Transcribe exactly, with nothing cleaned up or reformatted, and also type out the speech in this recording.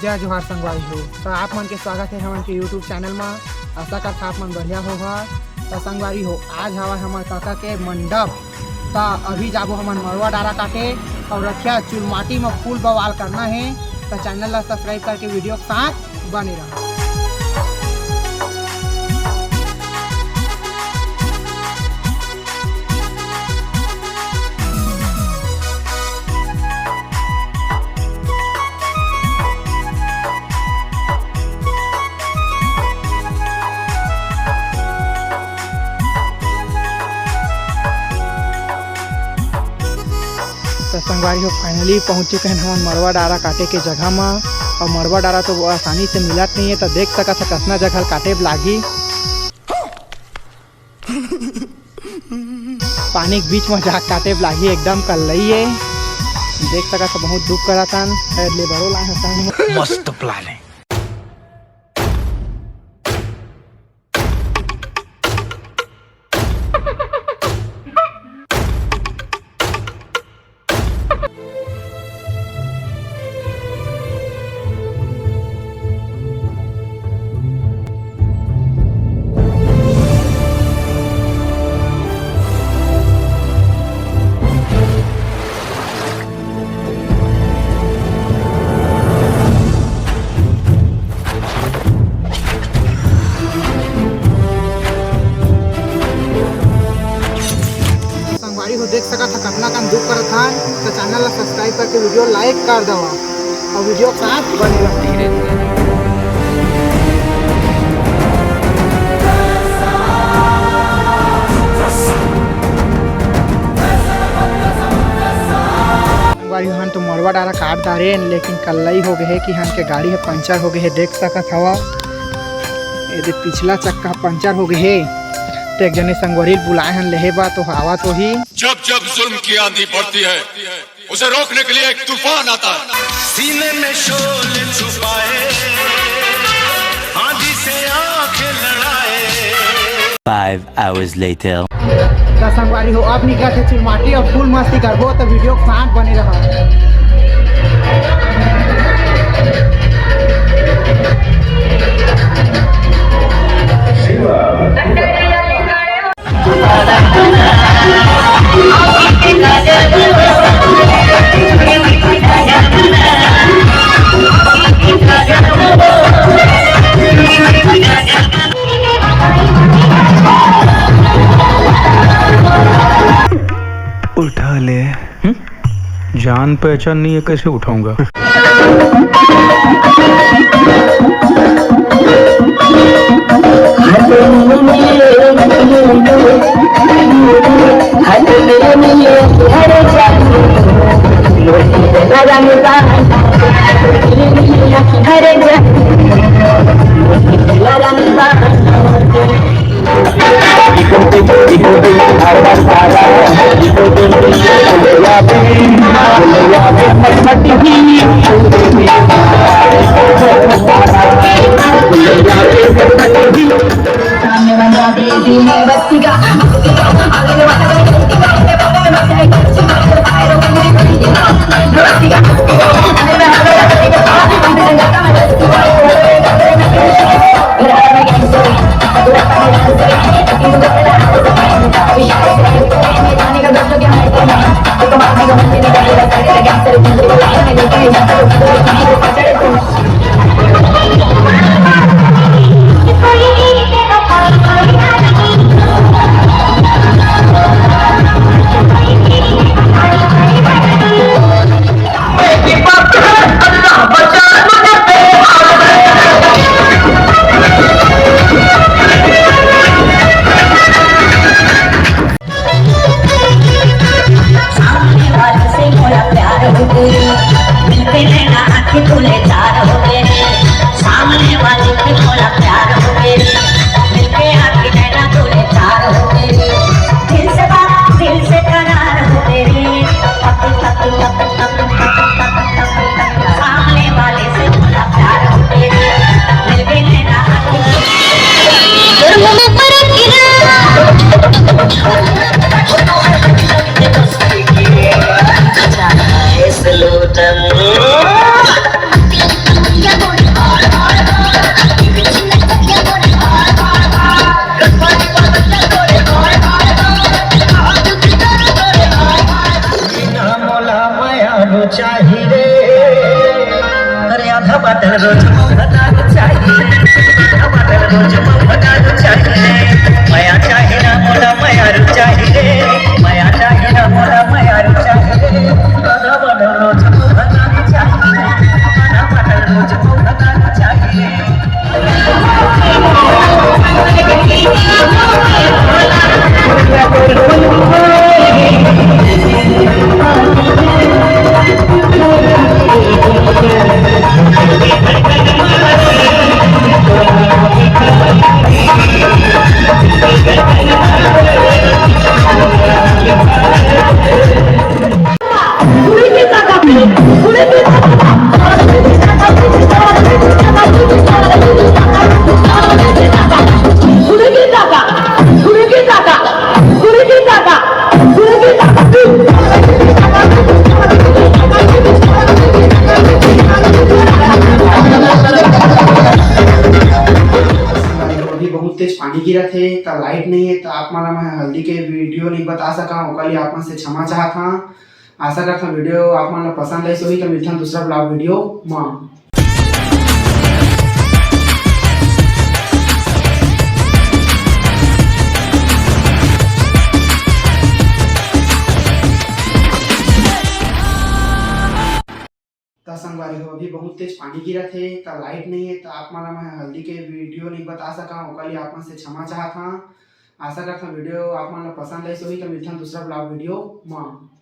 जय जोहार संगवारी हो। त आप मन के स्वागत हे हमन के YouTube चैनल म। आशा करथन आप मन बढ़िया होहा। त संगवारी हो, आज हवय हमर काका के मंडप। त अभी जाबो हमन मड़वा डारा काटे अउ रथिया चुलमाटी म full बवाल करना हे। त चैनल ला subscribe करके video के साथ बने रहा। त संगवारी हो, finally पहुंच चुके हैं हमन मड़वा डारा काटे के जगह म। अउ मड़वा डारा तो आसानी से मिलत नहीं है, त देख सकत ह कतना जगह काटे लागही। पानी के बीच म जाके काटे लागही, एकदम कल्लई है। देख सकत ह बहुत दुख करत हन। ए, ले बड़ो लाए हसन। मस्त plan है। संगवारी हो, देख सकत ह कतना कन दुख करत हन, त चैनल ला subscribe करके video like कर दवा अउ video के साथ बने रहो। संगवारी हो, हमन तो मड़वा डारा काट डारेन, लेकिन कल्लई हो गए हे कि हमन के गाड़ी ह पंचर हो गए हे, देख सकत हवा। एदे पिछला चक्का पंचर हो गए हे, तो एक जने संगवारी ल बुलाए हन लेहे बा, तो आवा तो ही। जब जब जुल्म की आंधी बढ़ती है, उसे रोकने के लिए एक तूफान आता है। सीने में शोल छुपाए, आंधी से आंखें लड़ाए। Five hours later. त संगवारी हो, अब निकलत हे चुलमाटी अउ full मस्ती करबो, त video के साथ बने रहा। उठा ले। हम्म? जान पहचान नहीं है, कैसे उठाऊंगा? सामने वाले से मोला प्यार हो गई, मिलके नैना आँखें खुले चार हो गए। सामने वाले से मोला प्यार हो गई, मिलके आँखें नैना खुले चार हो गए। दिल से बात, दिल से करार हो गए। सामने वाले से मोला प्यार हो गए, मिलके नैना आँखें रोज मुंह दारू चाहिए, टमाटर रोज मुंह दारू चाहिए। मया चाहिए ना मोला मयारू चाहिए, मया चाहिए ना मोला मयारू चाहिए। टमाटर रोज मुंह दारू चाहिए, टमाटर रोज मुंह दारू चाहिए। अभी बहुत तेज पानी गिरत हे, त लाइट नहीं है, त आप मन ला मैं हल्दी के वीडियो नहीं बता सका, ओकर लिए आप मन से क्षमा चाहत हां। आशा करत हां वीडियो आप मन ला पसंद आइस होही, त मिलथन दूसरा ब्लॉग वीडियो म। त संगवारी हो, अभी बहुत तेज पानी गिरत हे, त लाइट नहीं है, त आप मन ला मैं हल्दी के वीडियो नहीं बता सका, ओकर लिए आप मन से क्षमा चाहत हां। आशा करत हां वीडियो आप मन ला पसंद आइस होही, त मिलथन दूसरा ब्लॉग वीडियो म।